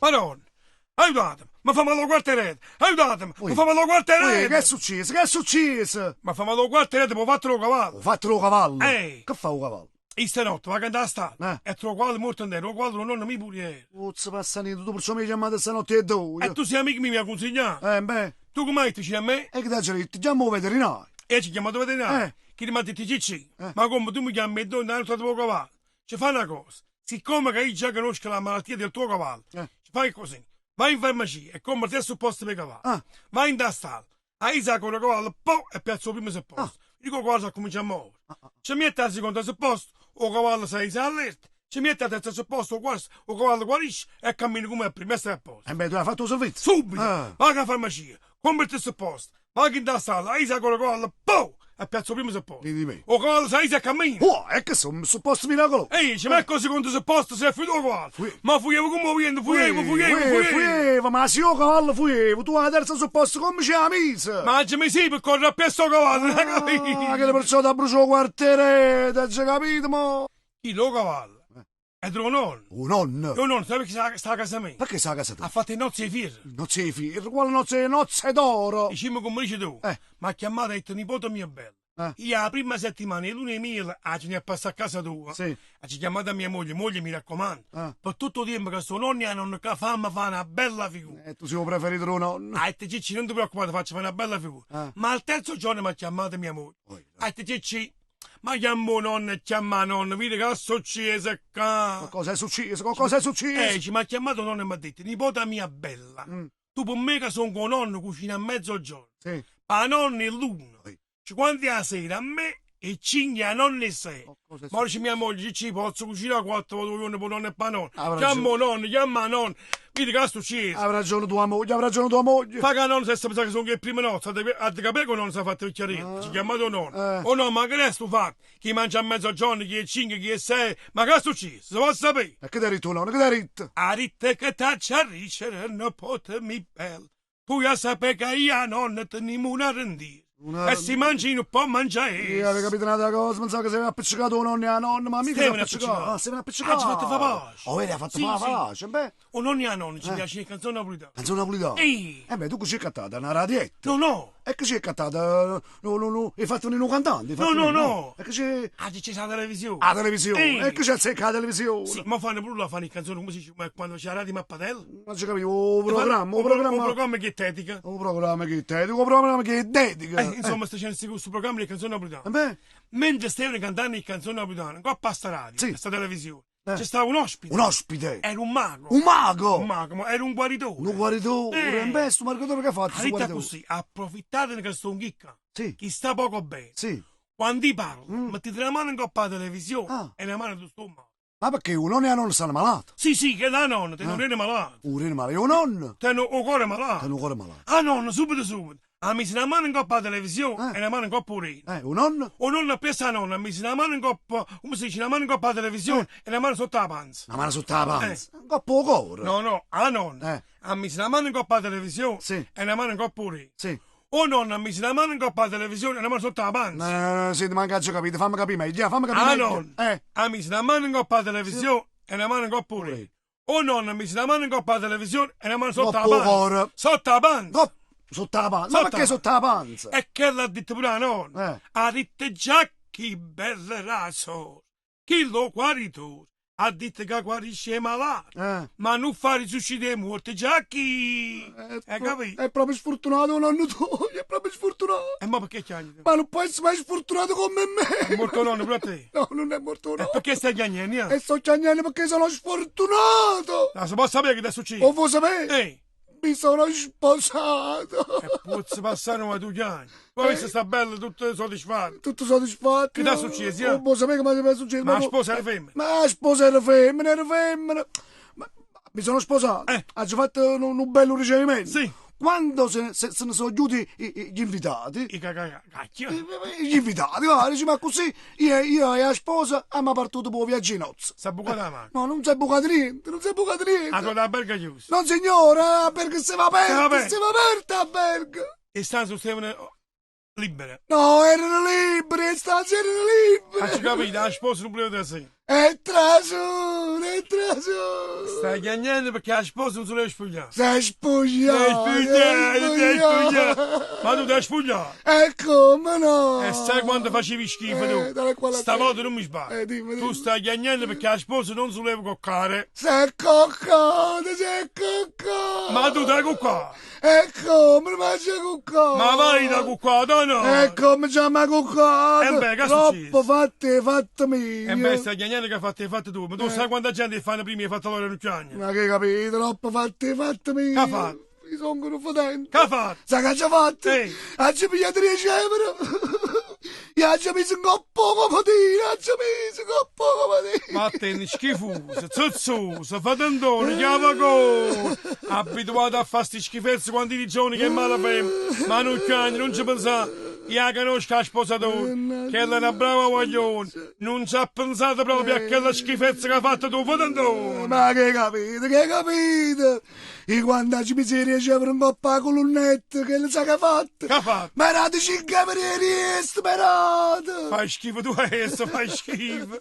Madonna, aiutatemi, mi fa male 'o quarto 'e rete, aiutatemi, mi fa male 'o quarto 'e Uè, rete. che è succieso? Che è succieso? Mi fa male 'o quarto 'e rete p' 'o fatto d' 'o cavallo. 'O fatto d' 'o cavallo? Eh. Che fa 'o cavallo? Io stanotte vaco 'int' 'a stalla Eh. e trovo 'o cavallo muorto 'nterra, 'o cavallo d' 'o nonno mio pure era. Pozzo passà niente, tu perciò m'hê chiammato stanotte 'e doje. E tu sei amico mio, mi ha consigliato. Eh, beh. Tu come hai detto vicino a me? E che t'aggio ditto? Chiamma 'o veterinario. E ci chiamato 'o veterinario? Eh. Chi mi ha detto Cicci, Eh. ma come tu mi chiami e dove hai trovato 'o cavallo? Ci fa una cosa, siccome che io già conosco la malattia del tuo cavallo, Eh. ci fai così, vai in farmacia e compra tre supposte per cavallo. Ah. Vai in da stalla, aisa con il cavallo, poi e piazza il primo supposto. Ah. Dico il cavallo comincia a muovere. Ci mette al secondo supposto, o cavallo si aisa allerta, ci mette al terzo supposto, o quarto, o cavallo guarisce e cammina come prima e stai a posto. Eh beh, tu hai fatto 'o servizio. Subito! Ah. Vai alla farmacia, compra il terzo posto, vai in da sala, aisa con il cavallo, poi e piazza il primo supposto. Di di me. O cavallo si aisa e cammina. Oh, è che sono un supposto miracoloso. Ehi, ci metto il secondo supposto, si è finito il cavallo. Fui. Ma fuievo come vento, fuievo, fuievo, Uè, fuievo. fuieva, ma se io cavallo fuievo, tu alla terza supposto come c'è la misa? Ma ci mi sì per correre appresso al cavallo, non hai Ah, capito? che le persone da bruciare quartiere, t'hai già capito, mo? Chi lo cavallo? È tuo nonno. Un nonno? Tuo nonno, sai perché sta, sta a casa mia? Perché sta a casa tua? Ha fatto i nozze di firra. Nozze di firra? Quale nozze? Nozze d'oro? Diciamo come dici tu. Eh. Mi ha chiamato e ha detto, nipote mio bello. Eh. Io la prima settimana, l'una e mille, a ce ne passa a casa tua. Sì. Ha chiamato mia moglie, moglie mi raccomando. Eh. Per tutto il tempo che sto nonno e nonna che fammi fare una bella figura. E tu sei il preferito del nonno. Ha detto Cicci, non ti preoccupare, faccio fare una bella figura. Eh. Ma al terzo giorno mi ha chiamato mia moglie. Oi, Ha detto Cicci, ma chiamo nonno e chiama nonno, vedi che è successo qua. Cosa è successo? Cosa è successo? Eh, ci mi ha chiamato nonno e mi ha detto, nipote mia bella, Mm. tu per me che sono con nonno cucina a mezzogiorno, Sì. pa nonno è l'uno. Oi. Ci quanti a sera a me e cinque a nonno e sei. Oh, cosa è Ma dice mia moglie, ci posso cucinare quattro volte al giorno per nonno e pa nonno. Ha ragione. Chiamo nonno, chiama nonno. Vedi che è successo. Ha ragione tua moglie, ha ragione tua moglie. Fa che nonno se pensa che sono che prima notte, a te capire che nonno si è fatto vecchiarello. Ci chiamato nonno. Eh. Oh no, ma che è sto fatto? Chi mangia a mezzogiorno, chi è cinque, chi è sei. Ma che è successo? Si può sapere? E che ti ha detto nonno? Che ti ha detto? A ritte che taccia ricere, nipote mi bella. Tu ya sapere che io a nonna teniamo una rendiera. Una E si mangi un po' mangia Io avevo capito un'altra cosa, pensavo che si aveva appiccicato nonno e la nonna, ma mica si è Stevano appiccicato. appiccicato. Ah, si era appiccicato. Ah, ci ha fatto fa pace. Oh, vedi, ha fatto Sì, fa sì. pace, beh. O nonno e a nonna ci piace le canzoni napolitane. Canzone napolitana. Ehi. Eh beh, tu che ci hai cattata? Una radietta. No, no. E che ci hai cattata? No, no, no, hai fatto venire un cantante? hai fatto No, no, venire- no. E che c'è? Ah, c'è la televisione. La televisione. Ehi. E che c'è azzecca la televisione? Sì, ma fanno pure la fanno le canzoni come si dice, ma quando c'è la radio Mappatella. Non ci capivo, un programma, un Un programma. programma che è dedica. Un programma che dedica, un programma che dedica. Eh, insomma, sta c'è questo programma di canzoni napolitane. Eh beh, Mentre stavano cantando le canzoni napolitane, qua passa radio, Sì. sta televisione. Eh. C'è stato un ospite. un ospite. Era un mago. Un mago. Un mago, ma era un guaritore. Un guaritore. Eh. Beh, sto guaritore che ha fatto? Ha sto detto guaritore? così, approfittate che sto un chicca. Sì. Chi sta poco bene. Sì. Quando gli parlo, mettete la mano in coppa alla televisione Ah. e la mano sul stomaco. Ma perché un nonno e la nonna stanno malato? Sì, sì, che la nonna tiene un rene malato. Un rene malato. E un nonno? Tiene un cuore malato. Tiene un cuore malato. Ah nonna, subito subito. Ha messo una mano in coppa alla televisione Eh. e una mano in coppa al rene. Eh, un nonno? O nonna appresso la nonna ha messo una mano in coppa, come si dice, una mano in coppa alla televisione e una mano sotto la panza. Una mano sotto la panza. Un coppo cuore. No, no, la nonna Eh. ha messo una mano in coppa alla televisione Sì. e una mano in coppa al rene. Sì. O nonna ha messo una mano in coppa alla televisione e una mano sotto la panza. No, no, no, senti, manca già capito, fammi capire meglio, fammi capire Ah meglio. nonna Eh. ha messo una mano in coppa alla televisione e una mano in coppa al rene. O nonna ha messo una mano in coppa alla televisione e una mano sotto la Coppa al panza. cuore. Sotto la panza. Cop- sotto la panza. Ma Sotto perché la- sotto la panza? E che l'ha detto pure la nonna. Eh. Ha detto già chi bella raso, chi lo guaritore. Ha detto che guarisce i malati, Eh. ma non fa risuscitare i morti, già chi... Hai capito? È proprio sfortunato un nonno tuo, è proprio sfortunato. E ma perché chiami? Ma non può essere mai sfortunato come me. È morto nonno pure a te. No, non è morto E nonno. perché stai chiagnendo? E sto chiagnendo perché sono sfortunato. Ma si può sapere che ti è successo? O vuoi sapere? Ehi, Mi sono sposato. e pozzo passare ma tu chiami. Poi questa sta bella, tutto soddisfatto. Tutto soddisfatto. Che ti è successo, eh? Non può sapere come ti è successo. Ma la no- sposa era femmina. Ma la sposa era femmina, era femmina. Ma, ma mi sono sposato. Eh. Ho fatto un, un bello ricevimento. Sì. Quando se, se, se ne sono giunti i- i- gli invitati, I cacacacchio. gli invitati, va, dice, ma così io, io e la sposa abbiamo partito per il viaggio in nozze. Si è bucata la mano. No, non si è bucato niente, non si è bucato niente. Ha trovato la berga chiusa. Non signora, perché si va Si va aperta, aperta. si va aperta la berga. E stanze stavano libere. No, erano liberi, le stanze erano libere. Ha capito, la sposa non voleva da sé. È trasuto, è trasuto! Stai chiagnendo perché la sposa non se l'è spogliata. S'è spogliato! S'è spogliato, s'è spogliato! Ma tu t'hai spogliato? E come no? E sai quando facevi schifo tu? Tale quale Stavolta non mi sbaglio. Dimmi, Tu dimmi. stai chiagnendo perché la sposa non si voleva coccare. S'è coccato, s'è coccato! Ma tu t'hai coccato? E come mi c'è coccato? Ma vai da coccato, no? E come già mi ha coccato? Eh beh, che è Troppo successo? fatte, fatte mie! E beh, stai chiagnendo che hai fatto i fatti tu, ma tu sai quanta gente fanno prima e hai fatto loro non chiagne. Ma che hai capito? Troppo fatte, fatte mie! Che ha fatto? Mi sono un fotente! Che ha fatto? Sai che ci ha fatto? Ehi. Ha già pigliato 10 euro! E ha già messo un coppo comodino! Ha già messo un coppo comodino! Vattene schifosa, zozzosa, fatandone, chiavacone. Abituato a fare sti schifezze quando i giorni che malafema. Ma non chiagne, non ci pensare. Io la conosco la sposa tua, che è una brava guaglione. Non ci ha pensato proprio a quella schifezza che ha fatto tu, fatandone. Ma che hai capito? Che hai capito? E quando ci messo 10 euro in coppa alla colonnetta, che lo sa che ha fatto? Che ha fatto? Ma era 5 euro e rieste, ma era! Fai schifo tu adesso, fai schifo.